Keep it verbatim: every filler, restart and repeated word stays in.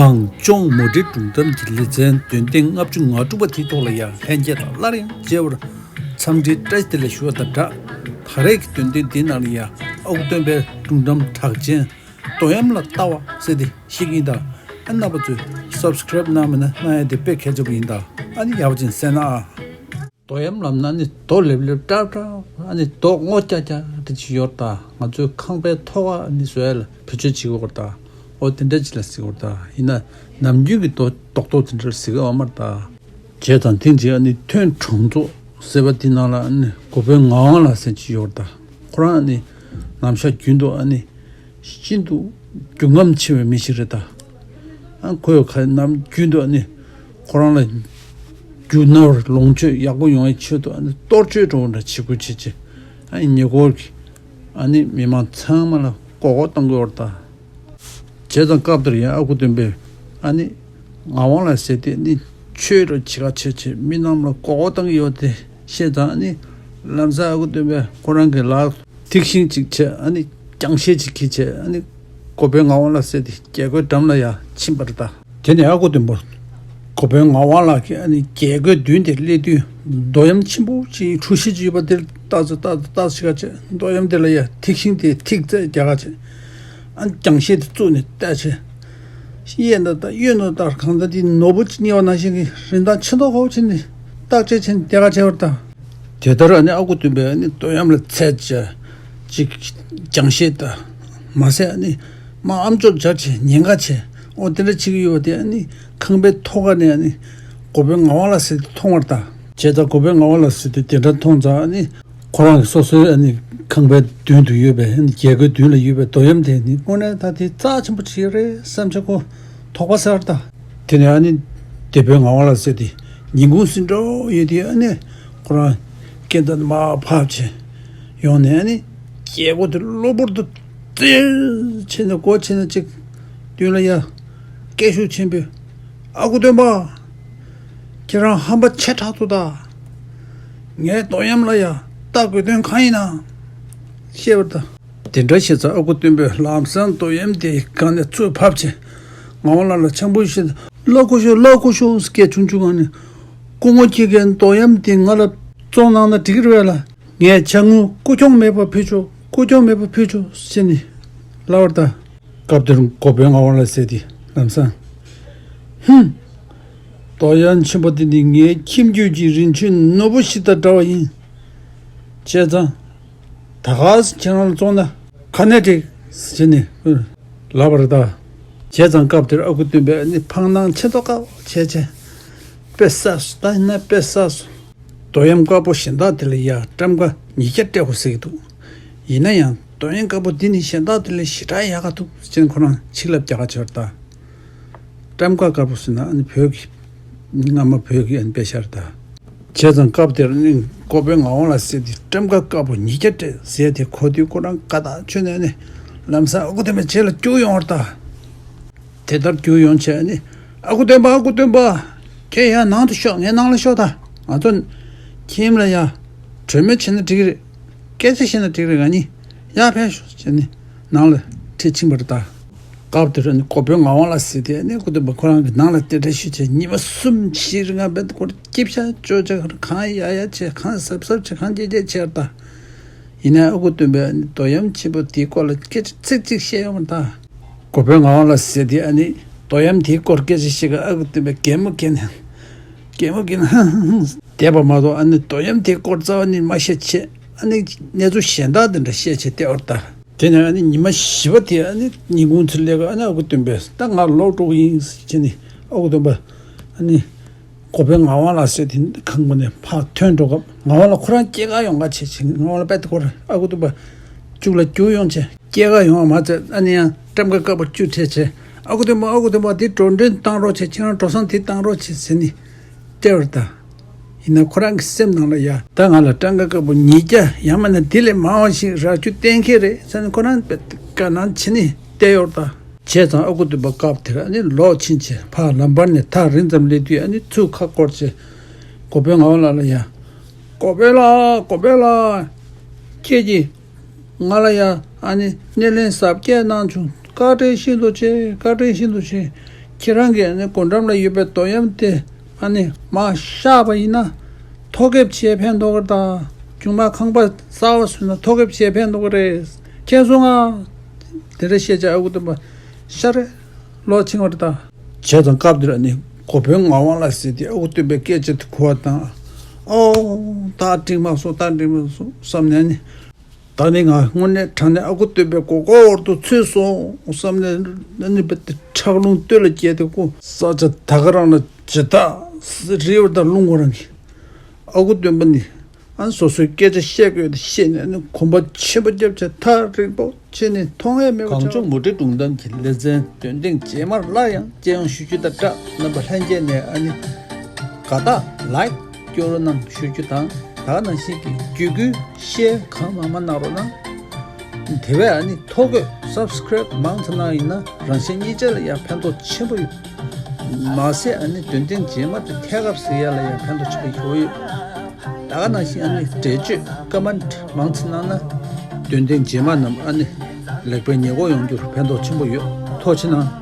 གངས་ལྗོངས་མུ་འབྲེལ་སྒྲུང་གཏམ་གྱི་ལེ་ཚན་འདོན་ཐེངས་ལྔ་བཅུ་ང་དྲུག་པ་དེའི་ཐོག་ལ་ཡང་ལྷན་རྒྱས་དང་སླར་ཡང་མཇལ་བར་འཚམས་འདྲིའི་བཀྲ་ཤིས་བདེ་ལེགས་ཞུ་བ་དང་སྦྲགས། ད་རེས་ཀྱི་འདོན་ཐེངས་འདིའི་ནང་ལ་ཡང་ཨ་ཁུ་སྟོན་པའི་སྒྲུང་གཏམ་གྲགས་ཅན་རྡོ་གཡམ་ལ་ལྟ་བ་ཟེར་དེ་ཞིག་ཡིན་ད། ཨ་རྣམ་པ་ཚོས་སབ་སི་ཀེ་རེབ་གནང་མེད་ན་གནང་ཡ་དེ་དཔེ་གལ་ཆེ་པོ་ཡིན་ད། ཨ་ནི་ཡག་པོ་ཅིག་གསན་ཨ། རྡོ་གཡམ་ལབ་ན་ནི་རྡོ་ལེབ་ལེབ་བཀྲག་བཀྲག་ཨ་ནི་རྡོ་སྔོ་སྐྱ་སྐྱ་དེ་ཅིག་ཡོད་ད། ང་ཚོའི་ཁང་པའི་ཐོག་ཨ་ནི་བཟོ་ཡ་ལ་བེད་སྤྱོད་བྱེད་ཀྱི་ཡོད་ད། ཨོ་དེ་འདྲ་ཅིག་ལ་ཟེར་གྱི་ཡོད་ད། ཡིན་ན་ནམ་རྒྱུན་གྱི་རྡོ་རྡོག་རྡོག་དེ་འདྲ་ལ་ཟེར་གྱི་ཡོད་མ་རེད་ད། བྱས་ཙང་ཐེངས་གཅིག་ཨ་ནི་ཐོན་གྲོང་ཚོ་ཟེར་བ་དེ་ནང་ལ་ཨ་ནི་གོ་བོན་ངག་དབང་ལགས་ཟེར་ཅིག་ཡོད་ད། ཁོ་རང་ཨ་ནི་ནམ་ཞག་རྒྱུན་དུ་ཨ་ནི་ཤིན་ཏུ་རྒྱུས་ངམ་ཆེ་བའི་མི་ཞིག་རེད་ད། ཨ་ཁོས་ཁ་ནམ་རྒྱུན་དུ་ཨ་ནི་ཁོ་རང་ལ་རྒྱུ་ནོར་ལོངས་སྤྱོད་ཡག་པོ་ཡོང་བའི་ཆེད་དུ་ཨ་ནི་གཏོར་བཅོས་འགྲོ་བ་འདྲ་བྱེད་དགོས་བྱེད་ཅེས་ཨ་ནི་ཉེ་འཁོར་གྱི་ཨ་ནི་མི་མང་ཚང་མ་ལ་མགོ་སྐོར་གཏོང་གི་ཡོད་རེད་ད། བྱས་ཙང་སྐབས་དེར་ཡང་ཨ་ཁུ་སྟོན་པས་ཨ་ནི་ངག་དབང་ལགས་ཟེར་དེ་ནི་ཆོས་རུ་བྱེད་ཁ་བྱེད་བྱེད་མི་རྣམས་ལ་མགོ་སྐོར་གཏོང་གི་ཡོད་དེ་ཤེས་ཙང་ཨ་ནི་ལམ་སང་ཨ་ཁུ་སྟོན་པས་ཁོ་རང་གི་ལག་ཐིག་ཤིང་གཅིག་བྱས་ཨ་ནི་རྒྱང་ཤེལ་གཅིག་གིས་བྱས་ཨ་ནི་གོ་བོན་ངག་དབང་ལགས་ཟེར་དེ་རྒྱལ་སྒོའི་འགྲམ་ལ་ཡང་ཕྱིན་པ་རེད་ད། དེ་ནས་ཨ་ཁུ་སྟོན་པ་གོ་བོན་ངག་དབང་ལགས་ཀྱིས་ཨ་ནི་རྒྱལ་སྒོའི་མདུན་དེར་སླེབས་དུས་རྡོ་གཡམ་ཆེན་པོ་ཅིག་གྲུ་བཞི་ཅིག་ཡོད་པ་དེར་ལྟ་ཙམ་ལྟ་ཙམ་ལྟ་ཙམ་ཞིག་ག་བྱས་རྡོ་གཡམ་དེ་ལ་ཡང་ཐིག་ཤིང་དེ་ཐིག་རྩེ་རྒྱག་ག་བྱས། ཨ་ནི་རྒྱང་ཤེལ་དེ་བཙུགས་ནས་བལྟས་བྱས། གཡས་ནས་ལྟ་གཡོན་ནས་ལྟ་གང་ལྟར་དེ་ནོར་བུ་གཉེར་བ་ནང་བཞིན་གྱི་རིན་ཐང་ཆེ་མདོག་ཁ་པོ་བྱས་ནས་བརྟག་དཔྱད་བྱས་ནས་བསྡད་ག་བྱས་པ་རེད་ད། དེ་ལྟར་ཨ་ནི་ཨ་ཁུ་སྟོན་པས་ཨ་ནི་རྡོ་གཡམ་ལ་ཚད་བྱས་ཅིག་རྒྱང་ཤེལ་ད་མ་ཟད་ཨ་ནི་མ་ཨམ་ཅོག་སྦྱར་བྱས་ཉེན་ཁ་བྱས་ཨོ་དེ་འདྲ་བྱེད་ཀྱི་ཡོད་པ་དེ་ཨ་ནི་ཁང་པའི་ཐོག་ཁ་ནས་ཨ་ནི་གོ་བོན་ངག་དབང་ལགས་ཟེར་དེ་མཐོང་བ་རེད་ད། བྱས་ཙང་གོ་བོན་ངག་དབང་ལགས་ཟེར་དེ་དེ་འདྲ་མཐོང་ཙང་ཨ་ནི་ཁོ་རང་གི་སོ་སོའི་ཨ་ནི་ཁང་པའི་མདུན་དུ་ཡོད་པའི་ཨ་ནི་རྒྱལ་སྒོའི་མདུན་ལ་ཡོད་པའི་རྡོ་གཡམ་དེ་ནི་དངོས་གནས་ད་དེ་རྩ་ཆེན་པོ་ཅིག་རེད་བསམ་བྱས་ཁོ་དོགས་པ་ཟ་བ་རེད་ད། དེ་ནས་ཨ་ནི་དེད་དཔོན་ངག་དབང་ལགས་ཟེར་དེ་ཉིན་གུང་ཟིན་འགྲོ་ཡོད་དེ་ཨ་ནི་ཁོ་རང་སྐས་འཛེགས་མར་ཕབ་བྱས་ཡོང་ནས་ཨ་ནི་རྒྱལ་སྒོ་དེ་གློ་བུར་དུ་བཙིར་བྱས་ནས་སྒོ་ཕྱེ་ནས་ཅིག་མདུན་ལ་ཡ་སྐད་ཤུགས་ཆེན་པོས་ཨ་ཁུ་སྟོན་པ། ཁྱེད་རང་ཧམ་པ་ཆེ་དྲགས་འདུག་ད། ངའི་རྡོ་གཡམ་ལ་ཡ་ལྟ་དགོས་དོན་གང་ཡིན་ནམ། བཤད་པར་ད། དེ་འདྲ་བཤད་ཙང་ཨ་ཁུ་སྟོན་པས་ལམ་སང་རྡོ་གཡམ་དེའི་སྒང་ནས་ཚུར་ཕབ་བྱས། ངག་དབང་ལགས་ལ་འཆམ་པོ་བྱས་ཏེ་ལགས་ཁུ་ཤོ་ལགས་ཁུ་ཤོ་སྐད་ཆུང་ཆུང་ངང་ནས། སྐུ་ངོ་ཁྱེད་ཀྱིས་རྡོ་གཡམ་དེ་ང་ལ་བཙོང་གནང་ན་འགྲིག་གི་རེད་པས་ལགས། ངས་ཅ་དངུལ་སྐུ་གྱོང་མེད་པ་ཕུལ་ཆོག་སྐུ་གྱོང་མེད་པ་ཕུལ་ཆོག་ཟེར་ནས་ལབ་པར་གདའ། སྐབས་དེར་གོ་བོན་ངག་དབང་ལགས་ཟེར་དེ་ལམ་སང་། ཧུམ། རྡོ་གཡམ་ཆེན་པོ་དེ་ནི་ངའི་ཁྱིམ་རྒྱུད་ཀྱི་རིན་ཆེན་ནོར་བུ་ཞིག་དང་འདྲ་བ་ཡིན། བྱས་ཙང་། ད་ག་སེ་ཁྱེད་རང་ལ་བཙོང་ན་ག་ནས་འགྲིག་ཟེར་ནས་ལབ་པ་རེད་ད། བྱས་ཙང་སྐབས་དེར་ཨ་ཁུ་སྟོན་པས་ནི་འཕང་སྣང་ཆེ་མདོག་ཁ་པོ་བྱས་བྱས། དཔེ་བསགས་སོ་ད་ཡིན་ན་དཔེ་བསགས་སོ། རྡོ་གཡམ་དཀར་པོ་གཞན་དག་དེ་ལ་ཡ་ཊམ་ཀ་ཉིས་བརྒྱ་སྤྲད་དགོས་ཟེར་གྱི་འདུག་ཡིན་ན་ཡང་རྡོ་གཡམ་དཀར་པོ་འདི་ནི་གཞན་དག་དེ་ལས་ཞེ་དྲག་ཡག་ག་འདུག་ཅེས་ཁོ་རང་ཆིག་ལབ་རྒྱག་ག་བྱས་པ་རེད་ད། ཊམ་ཀ་དཀར་པོ་ཟེར་ན་ཨ་ནི་བོད་ཀྱི་སྔ་མ་བོད་ཀྱི་ཨ་ནི་དཔེ་ཤ་རེད་ད། བྱས་ཙང་སྐབས་དེར་ནི་གོ་བོན་ངག་དབང་ལགས་ཟེར་དེ་ཊམ་ཀ་དཀར་པོ་ཉིས་བརྒྱ་སྤྲད་ཟེར་དེ་གོ་དུས་ཁོ་རང་དགའ་ཐག་ཆོད་ནས་ནི་ལམ་སང་ཨ་ཁུ་སྟོན་པའི་རྗེས་ལ་རྒྱུགས་ཡོང་བ་རེད་ད། དེ་ལྟར་རྒྱུགས་ཡོང་བྱས་ནི། ཨ་ཁུ་སྟོན་པ་ཨ་ཁུ་སྟོན་པ། ཁྱེད་ཡར་ནང་དུ་ཤོག་ངས་ནང་ལ་ཤོག་ད། ང་ཚོ་ཁྱིམ་ལ་ཡ། གྲོས་མོལ་བྱས་ན་འགྲིག་གི་རེད། སྐད་ཆ་བཤད་ན་འགྲིག་གི་རེད་ང་གཉིས། ཡར་ཕེབས་ཤོག་བྱས་ནི། ནང་ལ་ཁྲིད་ཕྱིན་པ་རེད་ད། སྐབས་དེར་ནི་གོ་བོན་ངག་དབང་ལགས་ཟེར་དེ་ནི་ཨ་ཁུ་སྟོན་པ་ཁོ་རང་གི་ནང་ལ་གདན་འདྲེན་ཞུས་བྱས་ཉི་མ་གསུམ་བཞི་རིང་ང་བས་ཁོ་སྐྱིད་ཤག་ཅོ་ཅག་གང་ཡ་ཡ་བྱས་གང་གཟབ་གཟབ་བྱས་གང་རྒྱས་རྒྱས་བྱས་རེད་ད། ཡིན་ནའི་ཨ་ཁུ་སྟོན་པས་ནི་རྡོ་གཡམ་ཆེན་པོ་དེའི་སྐོར་ལ་སྐད་ཆ་ཚིག་གཅིག་བཤད་ཡོང་བ་དང་། གོ་བོན་ངག་དབང་ལགས་ཟེར་དེ་ཨ་ནི་རྡོ་གཡམ་དེའི་སྐོར་སྐད་ཆ་བཤད་སྐབས་ཨ་ཁུ་སྟོན་པས་གད་མོ་བགད་ནས། གད་མོ་བགད་ནས་ཧང་ཧང་ཧང་བསྡད་པ་མ་གཏོགས་ཨ་ནི་རྡོ་གཡམ་དེའི་སྐོར་རྩ་བ་ནས་མ་བཤད་བྱས་ཨ་ནི་གནས་ཚུལ་གཞན་དག་དེ་འདྲ་བཤད་བྱས་བསྡད་པ་དང་། དེ་ནས་ཨ་ནི་ཉི་མ་བཞི་པ་དེ་ཨ་ནི་ཉིན་གུང་ཚེ་སླེབས་སྐབས་ཨ་ནི་ཨ་ཁུ་སྟོན་པས་ད་ང་ལོག་འགྲོ་གི་ཡིན་ཟེར་བྱས་ནས་ཨ་ཁུ་སྟོན་པ་ཨ་ནི། གོ་བོན་ངག་དབང་ལགས་ཟེར་དེ་ཁང་པ་ནས་ཕར་ཐོན་འགྲོ་སྐབས་ངག་དབང་ལགས་ཁོ་རང་སྐྱེལ་གར་ཡོང་ག་བྱས་བྱས་ངག་དབང་ལགས་དཔེ་དེ་ཁོ་རང་ཨ་ཁུ་སྟོན་པ་གཅིག་ལ་རྒྱུགས་ཡོང་བྱས་སྐྱེལ་གར་ཡོང་བ་མ་ཚད་ཨ་ནི་ཡང་ཊམ་ཀ་དཀར་པོ་བཅུ་ཁྲིད་བྱས་ཨ་ཁུ་སྟོན་པ་ཨ་ཁུ་སྟོན་པ་འདི་འགྲོ་གྲོན་བཏང་རོགས་བྱས་ཁྱེད་རང་འགྲོ་སོང་དེ་བཏང་རོགས་བྱས་ཟེར་ནས་སྟེར་བ་རེད་ད། ཡིན་ན་ཁོ་རང་གི་སེམས་ནང་ལ་ཡ་ད་ང་ལ་ཊམ་ཀ་དཀར་པོ་ཉིས་བརྒྱ་ཡང་མིན་ན་དེ་ལས་མང་བ་ཞིག་རག་རྒྱུ་གཏན་འཁེལ་རེད་ཟེར་ནས་ཁོ་རང་དཔེ་དགའ་སྣང་བྱས་ནས་བསྡད་ཡོད་རེད་ད། བྱས་ཙང་ཨ་ཁུ་སྟོན་པ་སྐབས་དེར་ཨ་ནི་ལོག་ཕྱིན་བྱས་ཕར་ལམ་བར་ནས་ཐག་རིང་ཙམ་སླེབས་དུས་ཨ་ནི་ཚུར་ཁ་བསྐོར་བྱས་གོ་བོན་ངག་དབང་ལགས་ལ་ཡ། གོ་བོན་ལགས་གོ་བོན་ལགས། ཁྱེད་ཀྱིས་ང་ལ་ཡ་ཨ་ནི་སྣེ་ལེན་གཟབ་རྒྱས་གནང་བྱུང་བཀའ་དྲིན་ཤིན་ཏུ་ཆེ་བཀའ་དྲིན་ཤིན་ཏུ་ཆེ། ཁྱེད་རང་གིས་ཨ་ནི་སྒོ་འགྲམ་ལ་ཡོད་པའི་རྡོ་གཡམ་དེ་ཨ་ནི་མར་བཤགས་པ་ཡིན་ན་ཐོ་ཁེབས་ཆེ་ཕན་ཐོགས་ཀྱི་རེད་ད། ཆུང་མ་ཁང་པ་གསར་པ་བཟོས་ན་ཐོ་ཁེབས་ཆེ་ཕན་ཐོགས་ཀྱི་རེད། མཁྱེན་སོང་ང་། དེ་འདྲ་བཤད་བྱས་ཨ་ཁུ་སྟོན་པ་ཤ་རེ་ལོག་ཕྱིན་པ་རེད་ད། བྱས་ཙང་སྐབས་དེར་ཨ་ནི་འགོ་དཔོན་ངག་དབང་ལགས་ཟེར་དེ་ཨ་ཁུ་སྟོན་པའི་སྐད་ཆ་དེ་གོ་བ་དང་། ཨོ། ད་འགྲིག་མ་སོང་། ད་འགྲིག་མ་སོང་བསམ་ནས་ཨ་ནི། ད་ནི་ང་དངོས་གནས་དྲང་གནས་ཨ་ཁུ་སྟོན་པའི་མགོ་སྐོར་དུ་ཚུད་སོང་བསམ་ནས་ཨ་ནི་བ་དེ་ཁྲག་རླུང་སྟོད་ལ་བརྒྱལ་ཏེ་ཁོ། ས་ཆ་ད་ག་རང་ལ་ཇི་ལྟར་རི་བར་དང་རླུང་ཁོ་རང་གིས། ཨ་ཁུ་སྟོན་པ་ནི་ཨ་ནི་སོ་སོའི་སྐད་ཆ་བཤད་དགོས་དེ་བཤད་ནས་ཨ་ནི་གོམ་པ་ཆེན་པོ་བརྒྱབ་བྱས་ཐག་རིང་པོ་ཕྱིན་ནས་མཐོང་ཡས་མེད་པ་གངས་ཆགས་ལྗོངས་མུ་འབྲེལ་སྒྲུང་གཏམ་གྱི་ལེ་ཚན་འདོན་ཐེངས་རྗེས་མར་སླར་ཡང་སྤྱི་ཡོངས་ཞུ་རྒྱུ་དང་སྦྲགས། རྣམ་པ་ལྷན་རྒྱས་ནས་ཨ་ནི་དགའ་རྟགས་ལའིཀ་སྐྱོར་རོགས་གནང་ཞུ་རྒྱུ་དང་། ད་ག་ནང་བཞིན་གྱི་བརྒྱུད་སྐུལ་ཤེར་གང་མང་མང་གནང་རོགས་གནང་། དེ་བས་ཨ་ནི་ཐོ་འགོད་སབ་སི་ཀ་རེབ་མང་ཙམ་གནང་ཡིན་ན་རང་གཞན་གཉིས་ཆ་ལ་ཡང་ཕན་ཐོགས་ཆེན་པོ་ཡོད། མ་ཟད་ཨ་ནི་འདོན་ཐེངས་རྗེས་མ་དེ་ཐད་ཀར་གཟིགས་ཡ་ལ་ཡང་ཕན་ཐོགས་ཆེན་པོ་ཡོད། ད་ག་ནང་བཞིན་ཨ་ནི་འགྲེལ་བརྗོད་ཀོ་མེན་ཊི་མང་ཙམ་གནང་ན་འདོན་ཐེངས་རྗེས་མ་རྣམས་ཨ་ནི་ལེགས་པའི་ཉེས་འགོག་ཡོང་རྒྱུར་ཕན་ཐོགས་ཆེན་པོ་ཡོད། ཐུགས་རྗེ་གནང་།